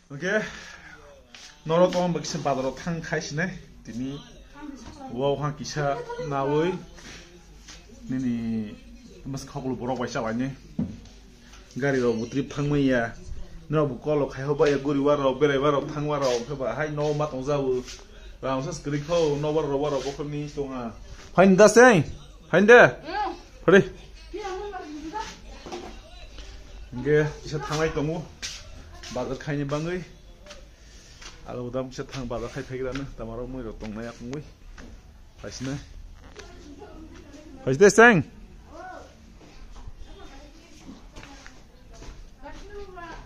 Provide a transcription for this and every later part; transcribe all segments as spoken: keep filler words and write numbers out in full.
Oke, norok tong ba kisa bazaro thang khai sinai. Tini wow ha kisa nawi. Nini mas khoklo borok bai chabaini. Gari rok bo trip thang maya. Norok bo kolo khai ho baya guri warok berai warok thang warok khe ba hai no ma tong jabu. Rang sa skri kho no war rok warok bo khni tong ha. Phain da sei. Phain de. Phari. Hingke kisa thanglai tongo bazar khaini bangwi. Alo dam kisa thang bazar khai phaigrano tamarok mui rok tongnai akungwi. Phaisne. Phaisde sang.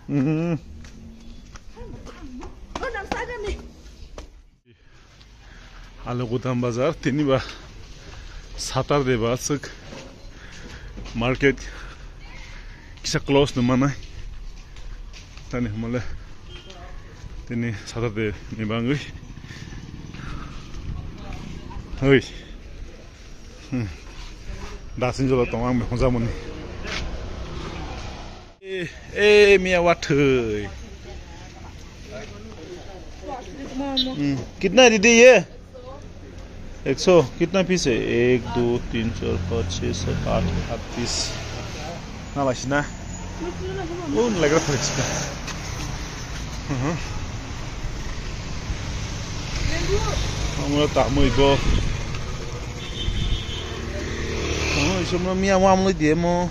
Mm. Alugodam bazar tini ba Saturday ba aswk market kisa close no manai tani hwnmale tini Saturday ni bangwi oi. Hmm. Dasin jolo tong ang hwnjamani. ए, ए, मियाँ वाथै। हम्म, कितना है दीदी ये? एक सौ, कितना पीस है? एक, दो, तीन, चार, पाँच, छः, सात, आठ, आठ पीस। ना लाइसिना? ओ, लग रहा था इसका। हम्म। Amo tamo ibo. Amo iso mo miya mo amloi diye mo.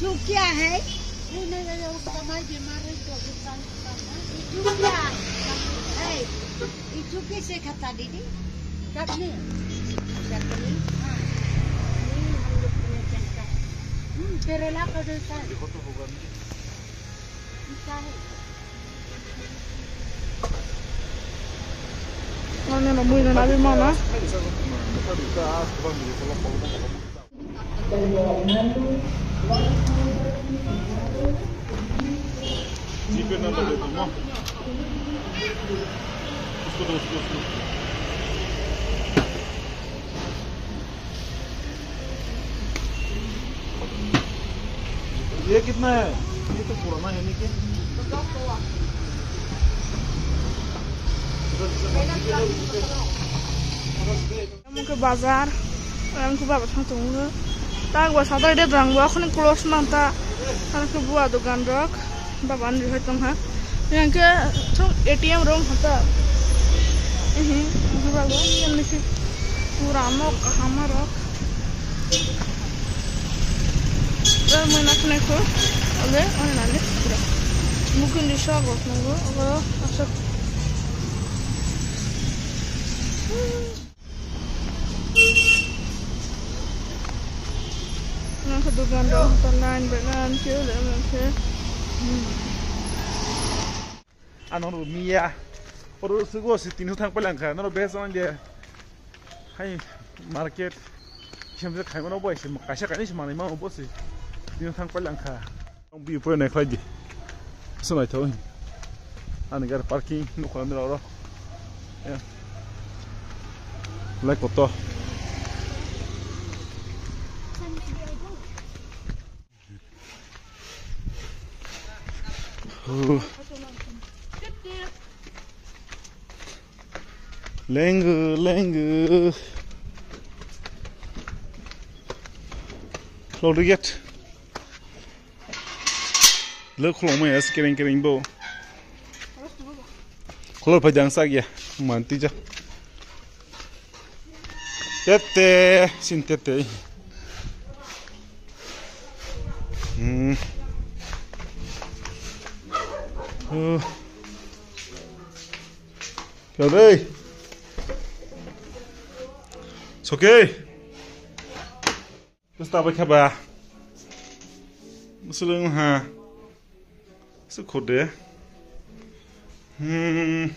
ये क्या है? ये नहीं, नहीं, वो दवाई बीमार है तो अभी चालू करना। ये क्या है? ये कैसे खाता दीदी? चटनी। चटनी? हाँ। ये हम लोग के लिए चलता है। हम्म, करेला का जैसा है। Ano no mui no nabi mana. जीपे नंबर दे दो ना। उसको दो, उसको, उसको। ये कितना है? ये तो पुराना है, नहीं क्या? Omo khe bazar, ang khe baba thang tongo. Tak ba Saturday drang bo akhoni close man ta. Ang khe bua dogan rok, baba ani rihoi tong ha. Yang khe thung A T M rong hata. Ehe, ang khe baba ani si pura nok kaham rok. Oi, moi nakhwnaikho, ole, oi, nani, pura. Mukhundi sok rok nungo, obo aswk. Nang khe dogan rok, ta line by line khe, ole, ole khe. Ano ro miya. Oro sugo si tini thang palang kha. Noro bes on de. Hai market. Sem se khai mano boy se kaisa kaisa manai ma bo se. Tini thang palang kha. Bi pore ne khlai di. Sunai tho. Ani gar parking no khalam ro. Ya. Lai koto. Lenggo, lenggo. Floor gate. Lo khulumai as kering kering bo. Khulur phai jang sak ya. Manti ja. Tete, sin tete. Hmm. Oh. Kau dei. It's okay. Terus tak pakai apa? Musulung ha. Sukode. Hmm.